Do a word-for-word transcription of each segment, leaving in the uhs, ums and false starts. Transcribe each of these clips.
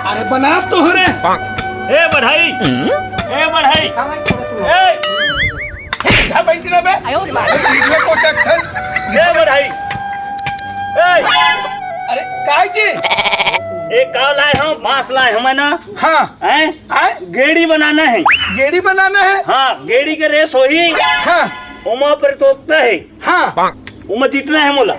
अरे बना तो हो रे। ए बढ़ई, ए बढ़ई, ए सीधा बैठ ना बे। अरे सीधे को चक्कर। ए बढ़ई, ए अरे काय जी? ए का लाए हो? बांस लाए हो मैं ना। हाँ। हैं? हाँ? गेड़ी बनाना है। गेड़ी बनाना है? हाँ, गेड़ी के रेस होही। हाँ। ओमा प्रतियोगिता है। हाँ। ओमा जीतना है मोला।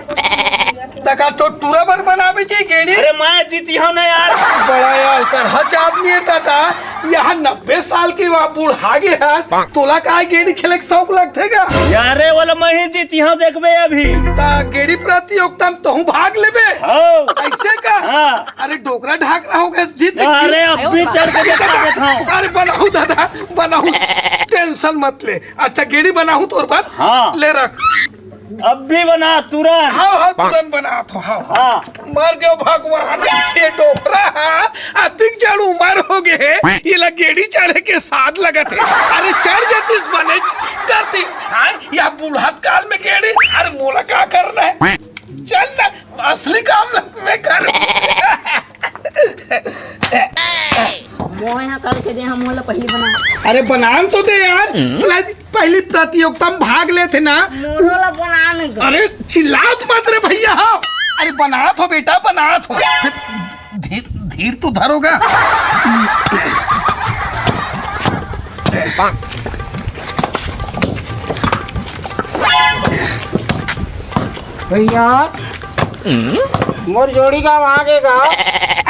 तका तो टूरा बर बनावे जी गेड़ी। अरे मैं जीती हूँ ना यार। बड़ा यार कर हच आदमी है दादा। यहाँ नब्बे साल की वहाँ बूढ़ा गे हस, तोला काय गेड़ी खेले के शौक लगथे गा? यारे वाला मैं ही जीती हूँ, देखबे अभी। ता गेड़ी प्रतियोगिता में तहूँ भाग लेबे? हाँ। ऐसे का? हाँ। अरे डोकरा ढाकरा हो गए, जीत अरे अब भी चढ़ के देखा देता हूँ। अरे बनाऊ दादा, बनाऊ, टेंशन मत ले। अच्छा गेड़ी बनाऊ तोर पर। हाँ। ले रख। अब भी बना तुरंत। हाँ हाँ तुरंत बना तो हाँ। हाँ। मर गयो भगवान, ये डोकरा हा, अतिक जड़ उमर हो गए हे, ये ला गेड़ी चढ़े के साथ लगत हे। अरे चढ़ जातीस बने करतीस, हाँ, या बुढ़त काल में गेड़ी, अरे मोला का करना है? चल ना, असली काम ला मैं कर। मोए हा करके दे, हम मोला पहली बना। अरे बनान तो दे यार, पहली प्रतियोगिता में भाग लेथे ना। मोरो ला बनान दे। अरे चिल्लात मत रे भैया, हाँ। अरे बनात हो बेटा, बनात हो। धीर, धीर तो धरोगा। भैया, मोर जोड़ी गंवा गे गा।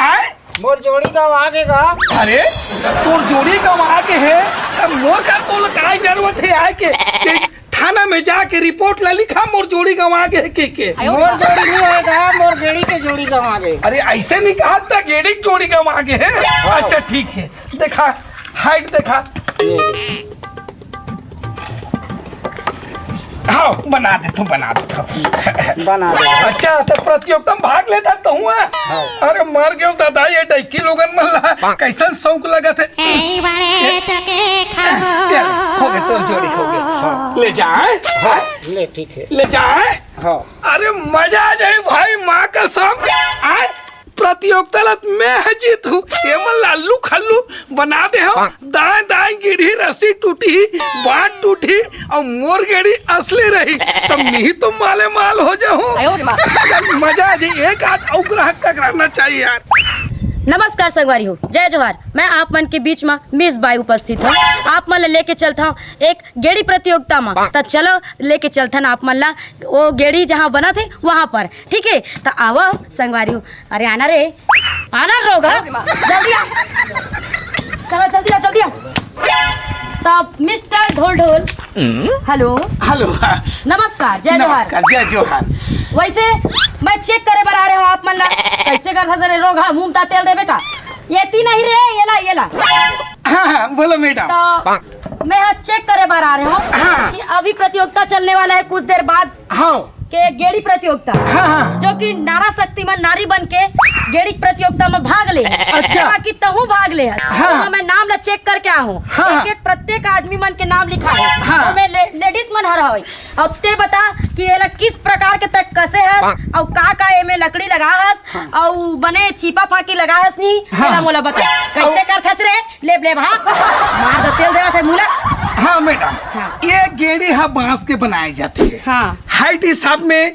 आय? मोर जोड़ी गंवा गे गा। अरे, तोर जोड़ी गंवा गे हे, त मोर का तोल काय जरूरत हे आय के? के थाना में जाके रिपोर्ट ला लिखा, मोर जोड़ी गंवा गे हे के के। मोर जोड़ी नहीं होय गा, मोर गेड़ी के जोड़ी गंवा गे। अरे, ऐसे नहीं कहा था, गेड़ी के जोड़ी गंवा गे हे। हाँ। अच्छा, ठीक है, देखा, हाइट देखा। ये। हाँ, बना देथों, बना देथों। बना दे। अच्छा, तो प्रतियोगिता में भाग लेता तो हुआ। हाँ। अरे, मर गयो दादा, ये डैकी लोगन मन ला कैसन शौक लगत हे। ए, बड़े ए, तके खाओ। ए, हो गए, तोर जोड़ी हो गए। हाँ। ले जाए, हाँ? ले, ठीक है। ले जाए। हाँ। अरे, मजा आ जाए भाई, माँ कसम। आए, प्रतियोगिता ला मैं ह जीतहूँ। एमन ला आलू खल्लू बना दे हो। दाएं दाएं गिरही, रस्सी टूटही, बांट टूटही, अउ मोर गेड़ी असली रही, तब मिही तो माले माल हो जाहूँ। आयो रे माँ। चल मजा आ जाए, एक आध अउ ग्राहक तक रहना चाहिए यार। नमस्कार संगवारी हो, जय जोहार। मैं आप मन के बीच में मिस बाई उपस्थित हूँ। आप मन ला लेके चलता हूँ एक गेड़ी प्रतियोगिता में। त चलो लेके चलथन आप मन ला वो गेड़ी जहाँ बनत हे वहाँ पर। ठीक है, त आवा संगवारी हो। अरे आना रे, आना रोगहा, जल्दी आ। चलो जल्दी आ, जल्दी आ। तब मिस्टर ढोल ढोल, हेलो। हेलो। नमस्कार, जय जोहार। नमस्कार, जय जोहार। वैसे मैं चेक करे बर आ रहे हो आप मन ला। कैसे करथा रे रोगहा, मुंह ता तेल देबे का? ये ती नहीं रे, ये ला, ये ला। हाँ हाँ, बोलो मैडम। तो मैं यहाँ चेक करे बर आ रहे हो हाँ। कि अभी प्रतियोगिता चलने वाला है कुछ देर बाद। हाँ। के गेड़ी प्रतियोगिता, हाँ, हाँ। जो कि नारा शक्ति मन नारी बन के गेड़ी प्रतियोगिता में भाग ले, अच्छा। कि तहूँ भाग ले, हाँ। तो मैं नाम ला चेक करके आ हूँ। हाँ, हाँ। एक एक प्रत्येक आदमी मन के नाम लिखा है, हाँ। तो मैं ले, लेडीज मन हर हवे। अब ते बता कि एला किस प्रकार के तक कसे हस, हाँ। अउ का का एमे लकड़ी लगा हस, हाँ। अउ बने चीपा फाकी लगा हस नी, हाँ। एला मोला बता, कैसे अउ करथस रे? लेब, लेब, हाँ। मार दो, तेल देवत है मुला। हाँ मैडम, हाँ। ये गेड़ी हा बांस के बनाए जाथे। हाँ। हाइट हिसाब में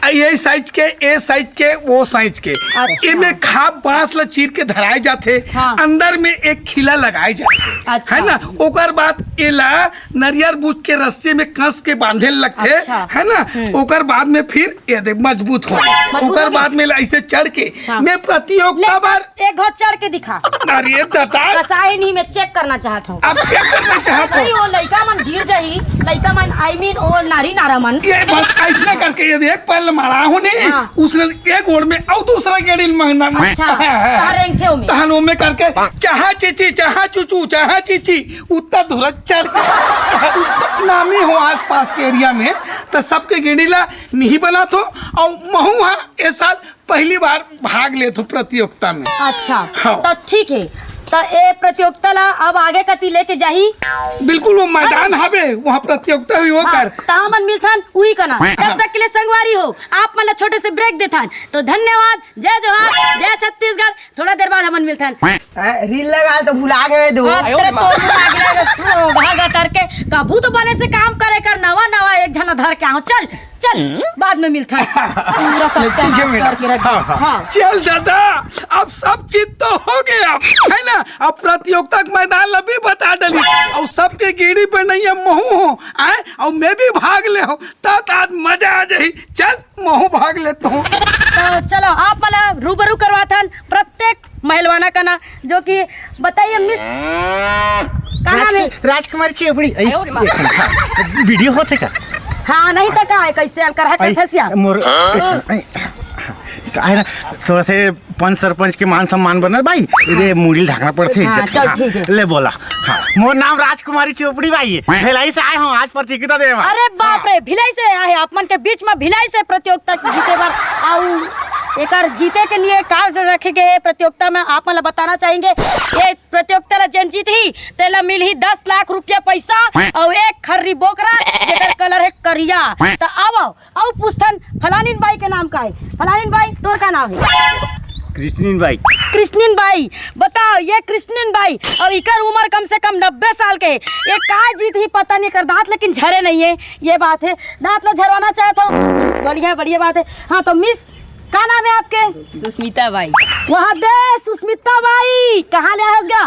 ये साइज के, ए साइज के, वो साइज के। अच्छा। एमे खाप बांस ला चीर के धराए जाथे। हाँ। अंदर में एक खिला लगाए जाथे। अच्छा। है ना? ओकर बाद एला नरियर बूच के रस्सी में कस के बांधे लगथे। अच्छा। है ना? हम्म। ओकर बाद में फिर ये देख मजबूत हो गए। मजबूत ओकर हो गए। बाद में एला ऐसे चढ़ के हाँ। मैं प्रतियोगिता ले, बार एक घाव चढ़ के दिखा। अरे दादा। कसाई नहीं, मैं चेक करना चाहत हूँ। आप चेक करना चाहत हो? नहीं, वो लइका मन गिर जाही, लइका मन, I mean, वो नारी नारा मन। ये बस ऐसने करके ये देख, पहले मारा हूँ नहीं, हाँ। उसने एक ओर में और दूसरा गेड़ी मारना। अच्छा, हाँ, हाँ, हाँ। तार रेंगथे ओमे। तहन ओमे करके, चाहा चीची, चाहा चूचू, चाहा चीची, उत्ता धुरा चढ़ के। नामी हो आसपास के एरिया में, तो सबके गेड़ी ला नहीं बना थो, और महू हाँ, ये साल पहली बार भाग लेत हो प्रतियोगिता में। अच्छा, हाँ। तो ठीक है, त ए प्रतियोगिता ला अब आगे कति लेके जाही। बिल्कुल, वो मैदान हवे, वहाँ प्रतियोगिता हुई, वो हाँ, कर। त हमन मिलथन उही कना। तब तक के लिए संगवारी हो, आप मन ला छोटे से break देथन। तो धन्यवाद, जय जोहार, जय छत्तीसगढ़। थोड़ा देर बाद हमन मिलथन। ए, रील लगा तो भुला गए दो। अब तेरे तो भुला गए, तू भागा करके। कभू तो बने से काम करे कर, नवा नवा एक झन धर के आओ। चल, चल, बाद में मिलथन। पूरा सब ठीक है मैडम। करके रख। हाँ, हाँ। हाँ। चल दादा, अब सब चीज तो हो गया, है ना? अब प्रतियोगिता के मैदान ला भी बता डली, और सबके गेड़ी पे नहीं है महू हो, आए, और मैं भी भाग ले हूँ, तब तो आज मजा आ जाही। चल, महू भाग लेता हूँ। तो चलो, आप मन ला रूबरू करवाथन प्रत्येक महलवाना कना, जो कि बताइए मिस, का नाम है? राजकुमारी चेपड़ी। वीडियो होथे का? हाँ, नहीं तो का है, कैसे अलकर है, कैसे सिया? मोर, का है ना, थोड़ा से पंच सरपंच के मान सम्मान बनना भाई, इधर मुड़ी ढकना पड़थे, हाँ, इज्जत चल, हाँ, ठीक है। ले बोला। हाँ, मोर नाम राजकुमारी चोपड़ी भाई है, भिलाई से आए हूँ आज प्रतियोगिता देवा। अरे बाप रे, भिलाई से आए हैं आप मन के बीच में, भिलाई से प्रतियोगिता जीते बर। आऊ एकर जीते के लिए का रखे गए है प्रतियोगिता में, आप मन ला बताना चाहेंगे। ये प्रतियोगिता ला जेन जीतही, तेला मिलही दस लाख रुपया पैसा और एक खर्री बोकरा, जेकर कलर है करिया। त आवो, अउ पूछथन, फलानिन बाई के नाम का है? फलानिन बाई, तोर का नाम है? कृष्णिन बाई। कृष्णिन बाई, बताओ, ये कृष्णिन बाई, अउ इकर उम्र कम से कम नब्बे साल के है। ये का जीतही पता नहीं, कर दांत लेकिन झरे नहीं है, ये बात है। दांत ला झरवाना चाहत हो, बढ़िया, बढ़िया बात है। हाँ, तो मिस, का नाम है आपके? सुस्मिता बाई। वहाँ दे, सुस्मिता बाई, कहाँ ले आए हस गा?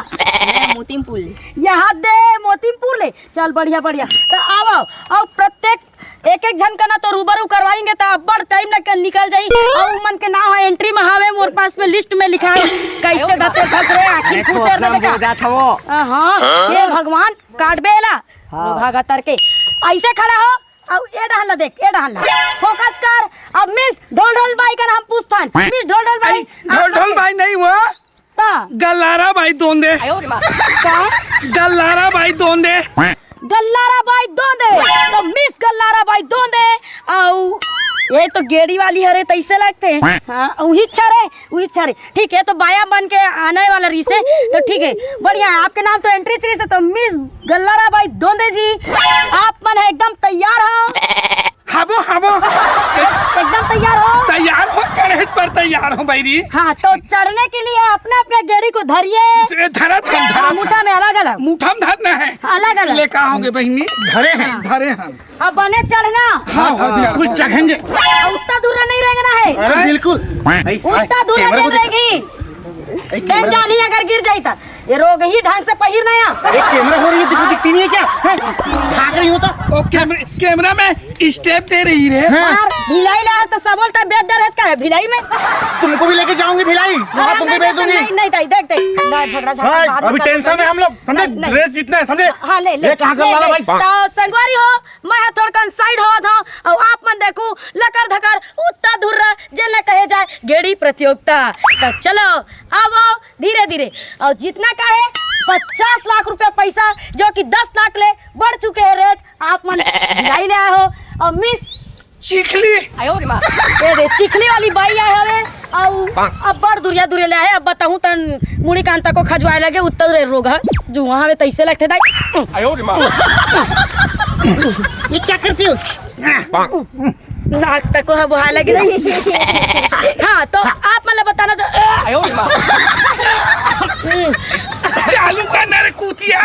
मोतीमपुर ले। यहाँ दे, मोतीमपुर ले। चल, बढ़िया, बढ़िया। तो आवो, अउ प्रत्येक एक एक झन कना तो रूबरू करवाएंगे, त अब्बड़ टाइम न निकल जाही। अउ उमन के नाम ह एंट्री में हवे, मोर पास में लिस्ट में लिखा है। कैसे धते धत रे, आखिर अरे, खुश है ठोसना देवे का। बोल जात हवो। हाँ, हे भगवान, काट बेला। हाँ। भागा तर के। ऐसे खड़ा हो, अउ ए डहन ला देख, ए डहन ला। फोकस कर। अब मिस ढोल ढोल बाई कना हम पूछथन। मिस ढोल ढोल बाई, अरे, ढोल ढोल बाई नहीं हुआ। ता। गल्लारा बाई दोंदे। का? गल्लारा बाई दोंदे। गल्लारा बाई दोंदे। तो मिस गल्लारा बाई दोंदे। अउ ये तो गेड़ी वाली हरे, तैसे लगथे। हाँ, उही अच्छा रे, उही अच्छा रे। ठीक है, तो बाया बन के आने वाला रहिसे, तो ठीक है, बढ़िया है। आपके नाम तो एंट्री रहिसे, तो मिस गल्लारा बाई दोंदे जी, आप मन है एकदम तैयार हो? हाबो, हाबो। एकदम तैयार हो? तैयार हो, चढ़े पर तैयार हो, बैरी। हाँ, तो चढ़ने के लिए अपने अपने गेड़ी को धरिए। ए, धरत हन, हाँ, धरत मुठा हन। में अलग अलग। मुठा में धरना है। अलग अलग। ले, का होगे बहिनी? धरे हैं। हाँ। धरे हैं। अब बने चढ़ना। हाँ, हाँ, हाँ, चढ़। बिल्कुल चढ़ेंगे। अब उतना दूर नहीं रेंगना है। अरे, बिल्कुल। उतना दूर कैमरा नहीं को देख। रेंगी। ए, कैमरा। जानी अगर गिर जाई त। ये रोगही ढंग से पहिर नया। अरे, कैमरा हो रही है, दिख-, दिखती नहीं है क्या? हैं? भाग रही हो तो? ओ, कैमरे, कैमरा में स्टेप दे रही रे। हाँ। यार, भिलाई ला तो सबोल त बेद डर है का है भिलाई में? तुमको भी लेके जाऊंगी भिलाई, वहाँ अरे, तुमको नहीं, भेज दूंगी। नहीं, नहीं, नहीं, देख, देख, ना झगड़ा, झगड़ा हाँ, बाद में अभी कर टेंशन लेंगे। है हम लोग, समझे? नहीं, नहीं। रेस जीतना है, समझे? हाँ, ले, ले, ये कहाँ ले, करने वाला ले। भाई? तो संगवारी हो, मैं हा थोड़कन साइड होवत हूँ, अउ आप मन देखू, लकर धकर, उत्ता धुर्रा, जेला कहे जाए, गेड़ी प्रतियोगिता। तो चलो, आवो, धीरे धीरे। अउ जीतना का है? पचास लाख रुपया पैसा, जो कि दस लाख ले बढ़ चुके हैं रेट। आप मन भिलाई ले आए हो। अउ मिस चिखली। ए दे, चिखली वाली बाई आए हवे। अउ अब्बड़ दुरिया दुरिया ले आए। अब बताहूँ तन मुड़ी कान तको खजवाए लगे, उत्तर रे रोग ह। जो वहाँ में तैसे लगथे दाई। ये क्या करती हो? नाक तको ह बोहाय लगे ना। हाँ, तो आप मन ला बताना तो, चालू करना रे कुतिया।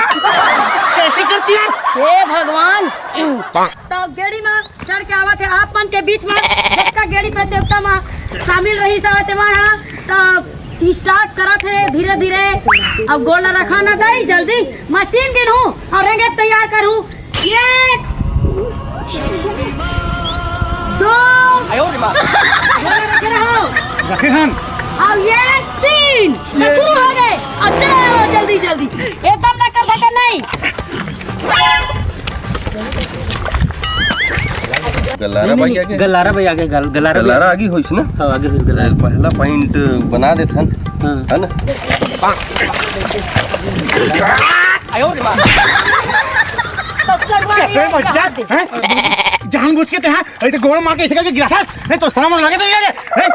कैसे करती है? हे भगवान। तो गेड़ी में चढ़ के आवत है आप मन के बीच में, जिसका गेड़ी प्रतियोगिता में शामिल रही सवत है वहाँ। तो स्टार्ट करत है धीरे धीरे। अब गोला रखा ना दाई, जल्दी। मैं तीन गिनहूँ और रेंगे तैयार करूँ। एक, दो, आयो रे माँ। गोला रखे रहो। रखे हन। अब ये तीन। तो शुरू हो गए। अब चलो जल्दी जल्दी, एकदम धक्का धक्का नहीं। गल्लारा भाई आगे? गल्लारा भाई आगे, गल-, गल्लारा भाई गल्लारा आगे। आगे होइस ना? हाँ, आगे होइस गल्लारा। पहला पॉइंट बना देथन, हाँ। है ना? तो संगवारी अरे, मत जा, हैं? जानबूझ के ते, हाँ? अरे, तो गोड़ मार के इसे करके गिरा था। नहीं तो शर्म लगे तो ये, हैं? अरे,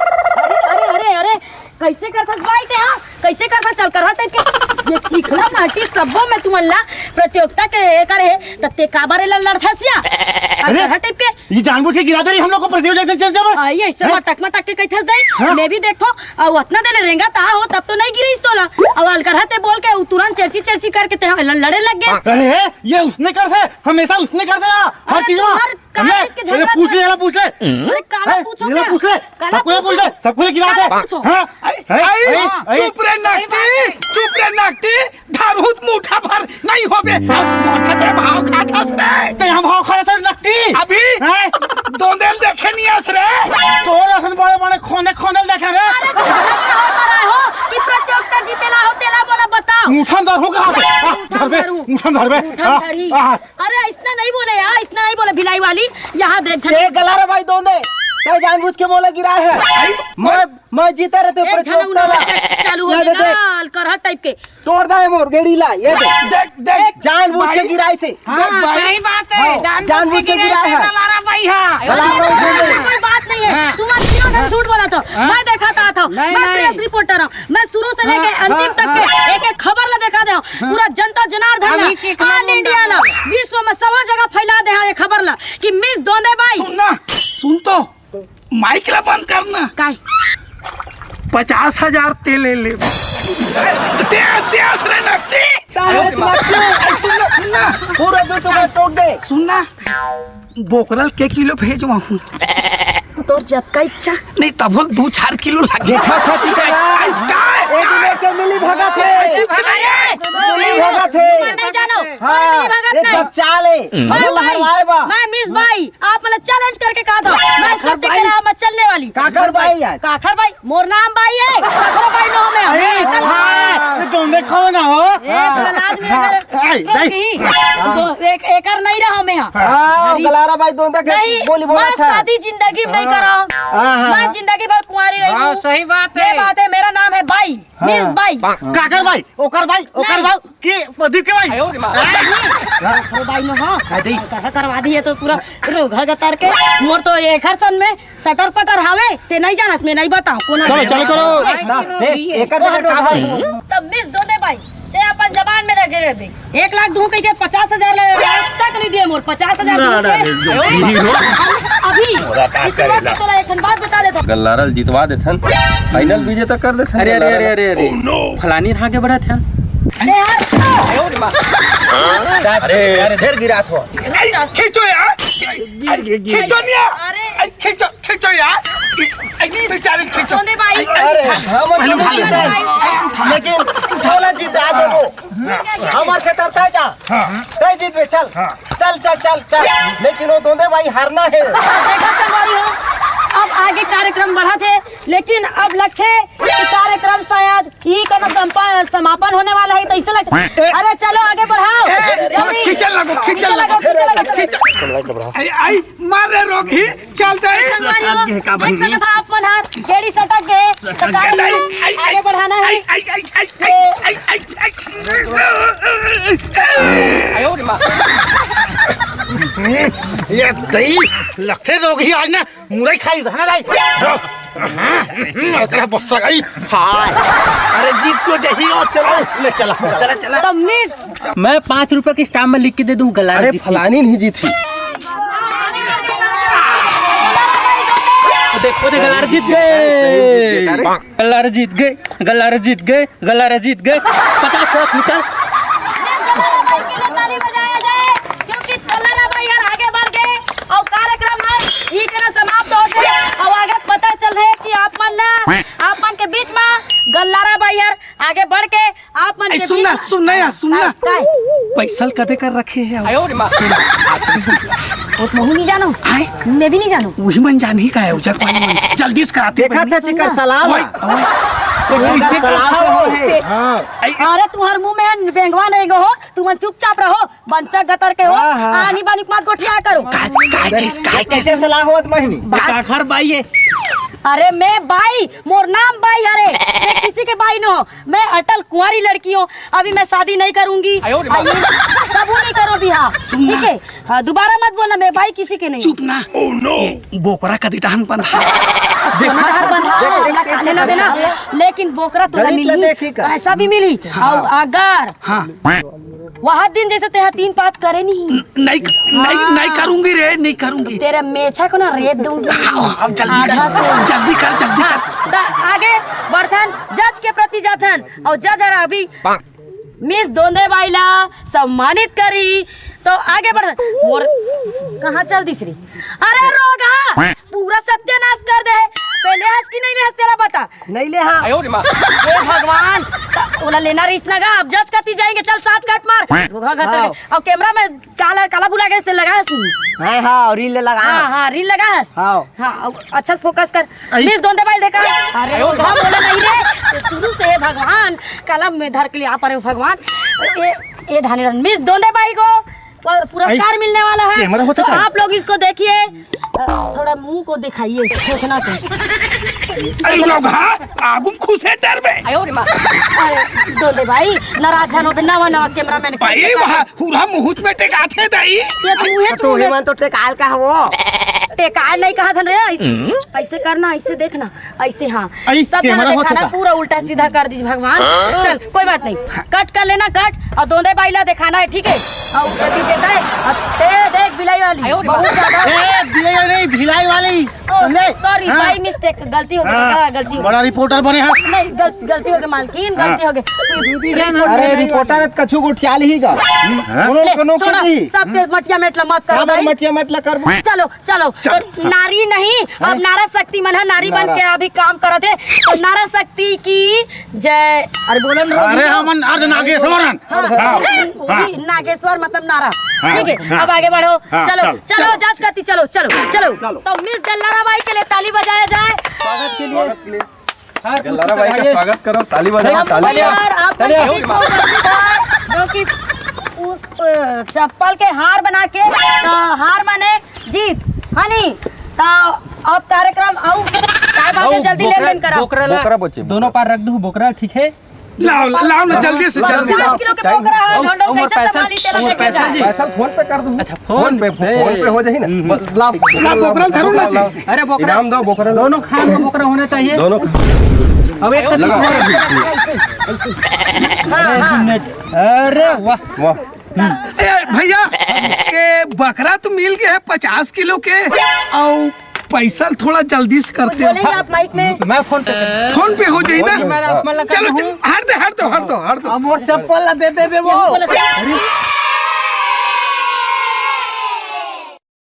अरे, अरे, अरे, कैसे करथस भाई ते, हाँ? कइसे करबे, चल करहा टाइप के। ये चिखला माटी सब्बो में तुमन ला प्रतियोगिता के एकर हे, त ते काबर एला लड़थस या? अरे, करहा टाइप के। ये जानबूझ के गिरा दे रही हम लोग को प्रतियोगिता के चलते में। आई ऐसे हैं? मटक मटक के कइथस दे। हाँ? मैं भी देखो, अउ अतना देर रेंगा ता हो, तब तो नहीं गिरी इस तोला। अउ अलकरहा ते बोल के उ तुरंत चर्ची चर्ची करके ते हम ल-, लड़े लग गए। अरे, ये उसने कर से, हमेशा उसने कर से, हर अरे, चीज में। तुम्हार काहे हमने, के झगड़ा ये पूछ ले, था? ये पूछ ले। अरे, काला हैं? पूछो ये क्या? पूछ ले। काला सबको ये पूछ पूछो। ले, सबको ये गिरा दे। काला पूछो। हाँ? आई, हैं? आई, आई, आई। चुप रे नकटी, चुप रे नकटी। धरहूत मुठा भर नहीं होबे। अब मोर से ते भाव खाथस रे। ते हम भाव खाथस रे नकटी। अभी हैं? दोंदेल देखे नहीं आस रे। तोर असन बड़े बड़े खोने खोने देखे रे। अरे, तो झगड़ा हो पड़ा हो कि प्रतियोगिता जीतेला हो, तेला बोला बताओ। मुठा धरहूँ कहाँ पे? हाँ, मुठा धरबे, धरू। मुठा धरबे। मुठा हाँ, धरी। हाँ। अरे, ऐसना नहीं बोले यार, ऐसना नहीं बोले, भिलाई वाली। यहाँ देख झन- ए, गलारा भाई दोंदे, तैं जानबूझ के मोला गिराए हे। मैं, मैं जीते रहते एक झन प्रतियोगिता उन्होंने ला। चालू हो ये गया दे, ना, देख। अलकरहा टाइप के। तोड़ दे मोर गेड़ी ला, ये दे। देख, देख, जानबूझ के भाई। गिराए से। हाँ, देख भाई। सही बात है, हाँ, जानबूझ जानबूझ के के गिराए गिराए से है। गलारा भाई, हाँ। गलारा भाई दोंदे। कोई बात नहीं है, हाँ। तुम आज क्यों झूठ बोला था? हाँ। मैं देखा था, था। नहीं, मैं नहीं। प्रेस रिपोर्टर हूँ। मैं शुरू से लेके हाँ, अंतिम हाँ, तक हाँ। के एक-एक खबर ला देखा दे हूँ। हाँ। पूरा जनता जनार्दन ला, अभी चिखला all India ला, विश्व में सवा जगह फैला दे हूँ ये खबर ला कि मिस दोंदे बाई। सुन ना, सुन तो, माइक ला बंद करना। काय? पचास हजार ते ले ले। ते, ते आसरे नकटी। ताहे नकटी। सुन ना, सुन ना। पूरा दू टुकड़ा टोक दे। सुन ना। बोकरा ल के किलो भेजवाहूँ? तोर जतका इच्छा। नहीं, तभो ल दू चार किलो लागे। देखा छाती का। आई, आई, काय? ए दुनो के मिली भगत हे। कुछ नहीं है। मिली भगत हे। तुमन नहीं जानो। हाँ, मिली भगत ये नहीं। सब चाल हे। मैं हम बाई, हरवाए बा। मैं मिस बाई, आप मन ल challenge करके कहा था। मैं सत्य के राह में चलने वाली। काकर बाई आज? काकर बाई, मोर नाम बाई हे। काकर बाई नो हूँ मैं। अरे, हाँ, ये दोंदे खाओ ना हो। ए, प्रहलाद में हाँ। अगर आई, आई। कहीं, दो, एक, एकर नहीं रहा मैं। हाँ, अरे, गलारा भाई दोंदे के नहीं, बोली बोला मैं अच्छा। शादी जिंदगी में नहीं हाँ। करा। हाँ, हाँ, मैं हाँ। जिंदगी भर कुंवारी रही हाँ, हूँ। सही बात ये है। बात है, मेरा नाम है बाई, हाँ। मिस बाई। काकर बाई, ओकर बाई, ओकर नहीं। बाई, के प्रदीप के बाई। आयो रे माँ। हाँ। अरे बाई नो, हाँ। हाँ जी। कहा करवा दिए तो पूरा रोगा गतर के। मोर तो ये घर सन में सटर पटर हावे, ते नहीं जानस, मैं नहीं बताऊँ, कौन चलो, है? चालू करो। ए, ना, ए, एकर जगह का बात? तब मिस दोंदे बाई, ते अपन जबान में लगे रहबे। एक लाख दूँ कह के पचास हजार ले, आज तक नहीं दिए मोर, पचास हजार ना, दूँ ना, के। नहीं, नहीं, नहीं। अभी, अभी, इसी वक्त तोला एक ठन बात बता देता हूँ। गल्लारा ल जितवा देथन, final विजेता कर देथन अरे, अरे, गल्लारा अरे, ल। अरे, अरे। Oh, no। फलानी आगे बढ़त हन। अरे यार। अरे, अरे, ढेर गिरात हो। खींचो यार। खींचो नहीं यार। अरे। खींचो, खींचो यार। बेचारे खींचो। सोने भाई। अरे, हम पहले उठा ले। लेकिन उठाना जीत आ देबो। हमार से तरता जा। हाँ। तय जीत में चल। हाँ। चल, चल, चल, चल। लेकिन वो दोंदे भाई हारना है। देखा संगवारी हो, अब आगे कार्यक्रम बढ़त हे, लेकिन अब लगथे कि कार्यक्रम शायद ई कोनो संपा-, समापन होने वाला है, तो ऐसे लगता है। अरे चलो आगे बढ़ाओ। ए, जल्दी। खींचन लगो, खींचन खींचन लगो, लगो, खींचन लगो, खींचन लगो। खींचन। अरे, आई, मार रे रोगी, चल दे। संगवारी हो, सटक गए का देख बहिनी? सकत हो आप मन हर, गेड़ी सटक गए, तो सटक गए, गाड़ी आई, आई, आगे बढ़ाना है। आई, आई, आई। आयो रे माँ। ये दई, लगथे रोगी आज ना मुरई खाई, है ना दाई? मरकरा बस्सा गई। हाय। अरे जीत तो जही हो, चलो। ले चला, चला, चला। तो मिस। मैं पाँच रुपए के स्टाम्प में लिख के दे दूं, गलार अरे जीत गई। फलानी नहीं जीती। देखो, देखो, गलार जीत गए। गलार जीत गए, गलार जीत गए। गलारा जीत गए, पचास लाख निकाल। ताली बजाया जाए, क्योंकि गलारा भाई यार आगे बढ़ गए और कार्यक्रम है ई करा समाप्त होत हे और आगे पता चल रहे कि आप मन ना, आप मन के बीच में गलारा भाई यार आगे बढ़ के आप मन ए, के सुन बीच ना, में सुन ना यार, सुन ना। काय? पैसा कदे कर रखे है? आयो रे माँ। वो तो महू नहीं जानो। आए? मैं भी नहीं जानू। वही मन जान ही का है, उजर पानी मन। जल्दी से कराते देखा बहिनी। था चिकर सलाम। ओए, ओए। तो कैसे सलाम कथा हो? है? हाँ। आई, अरे तुम्हार मुंह में बेंगवा नहीं गो हो, तुम चुपचाप रहो, बंचा गतर के हो, हाँ, हाँ। आनी बानी मत गोठिया करो। काय, काय, काय, काय, कैसे सलाह होत बहिनी? काखर बाई है? अरे मैं बाई, मोर नाम बाई हरे, मैं किसी के बाई न हो, मैं अटल कुंवारी लड़की हूँ, अभी मैं शादी नहीं करूंगी। आयो रे माँ। आई, कबू नहीं करो बिहार। सुन ना। ठीक है? हाँ, दोबारा मत बोलना, मैं बाई किसी के नहीं। चुप ना। Oh, no। ये बोकरा कदी टहन बंधा। दोनों टहन बंधा। देना देना, लेकिन बोकरा तोला गणित ला मिलही, देखी का? पैसा भी मिलही। हाँ। और अगर हाँ। वह दिन जैसे तेहा तीन पाँच करे नहीं। नहीं, नहीं, हाँ। नहीं करूंगी रे, नहीं करूंगी। तेरे मेछा को ना रेत दूंगी। हाँ, हाँ, जल्दी कर, आधा तो। जल्दी कर, जल्दी हाँ, कर। त आगे बढ़थन, जज के प्रति जाथन, और जज हर अभी मिस दोंदे बाई ला सम्मानित करी। तो आगे बढ़, मोर कहाँ चल दिस रे? अरे रोगहा, पूरा सत्यानाश कर दे। पहले हंस की नहीं, नहीं हंस, तेला बता। नहीं ले हाँ। हे भगवान, त ओला लेना रहिस ना गा, अब जज कती जाएंगे, चल सात कट मार। रोगहा कहते हाँ। हैं, और कैमरा में काला, काला बुला के इसने लगा हंसी। हाँ, हाँ, और रील लगा। हाँ, हाँ, रील लगा हंस। हाँ। हाँ, अब अच्छा से फोकस कर। आई। मिस दोंदे बाई देखा। अरे रोगहा बोला नहीं रे, ये शुरू से है भगवान, कलम में धर के ले आ पा रहे हो भगवान। ये, ये धानी मिस दोंदे बाई को प-, पुरस्कार आई, मिलने वाला है। कैमरा होता तो क्या? आप लोग इसको देखिए, अ, थोड़ा मुंह को दिखाइए, देखना तो। अरे लोग, हाँ, आगुम खुश है डर में। अरे, दोंदे बाई, नाराज झन होबे, नवा, नवा कैमरामैन। भाई, वहाँ पूरा मुहूर्त में टेकाथे दाई। ये तो मुहे तो चूहे। हेमंत तो टेकाल का वो। टेकाल नहीं कहा था ना, ऐसे, ऐसे करना, ऐसे देखना। ऐसे, हाँ। आई, सब जना कैमरा हो देखाना, चुका। पूरा उल्टा सीधा कर दीजिए भगवान। हाँ? चल, कोई बात नहीं, कट कर लेना, कट, और दोंदे बाई ला देखाना है, ठीक है? और विजेता है, अब ते देख बिलाई वाली, बहुत ज्यादा। ए, बिलाई वाली नहीं, भिलाई वाली। ओ, समझे? सॉरी, हाँ। बाई मिस्टेक, गलती हो गई, हाँ। हाँ, गलती हो गई। बड़ा रिपोर्टर बने हैं। नहीं, गल-, गलती हो गई मालकिन, हाँ। गलती हो गई। अरे, रिपोर्टर कछु गोठियाल ही का। हाँ? कोनो, ले, कोनो छोड़ो, के नहीं। सबके मटिया मेटला मत कर काबर भाई। मटिया मेटला कर। चलो, चलो, चल। तो नारी नहीं, अब नारा शक्ति मन है, नारी बन नारा। के अभी काम करत है, तो नारा शक्ति की जय। अरे बोलन रो अरे भैया। हमन अर्ध नागेश्वर हन। हाँ, हाँ, हाँ। वही नागेश्वर मतलब नारा। हाँ, ठीक है, हाँ। अब आगे बढ़ो। हाँ, चलो, चल। चलो, जज करती, चलो, चलो, चलो। चलो। तो मिस जल्लारा बाई के लिए ताली बजाया जाए। स्वागत के लिए। हाँ, जल्लारा बाई का स्वागत करो, ताली बजाओ, हम ताली। यार, आप चलिए। लोग इसको बंद कर, जो कि उस, अ, चप्पल के हार बना के, तो हार माने जीत, हनी। तो अब कार्यक्रम आऊ, काय बात है, जल्दी लेन देन कराओ। बोकरा ला, बोकरा बचे, दोनों बोकरा। पार रख दू, बोकरा, ठीक है? लाओ, लाओ ना, जल्दी से, जल्दी। पचास किलो के बोकरा है, ढोंढो, कैसे पैसा, संभाली, तेरा पैसा देखेगा। जी। पैसा फोन पे कर दूँ। अच्छा, फोन पे, फोन पे हो जाही ना। बस लाओ, लाओ, बोकरा जरूर ना चाहिए। अरे, बोकरा। इनाम दो, बोकरा लो। दोनों खान में बोकरा होना चाहिए। दोनों। अब एक लगा। अरे, वाह। वाह। ए, भैया, ये बकरा तो मिल गया है पचास किलो के, और पैसा थोड़ा जल्दी से करते हो। बोलेंगे आप माइक में। मैं फोन पे कर फोन पे हो जाए ना। मैं आप मतलब चलो, हट दे, हट दो, हट दो, हट दो। हम और चप्पल ला दे दे, दे वो।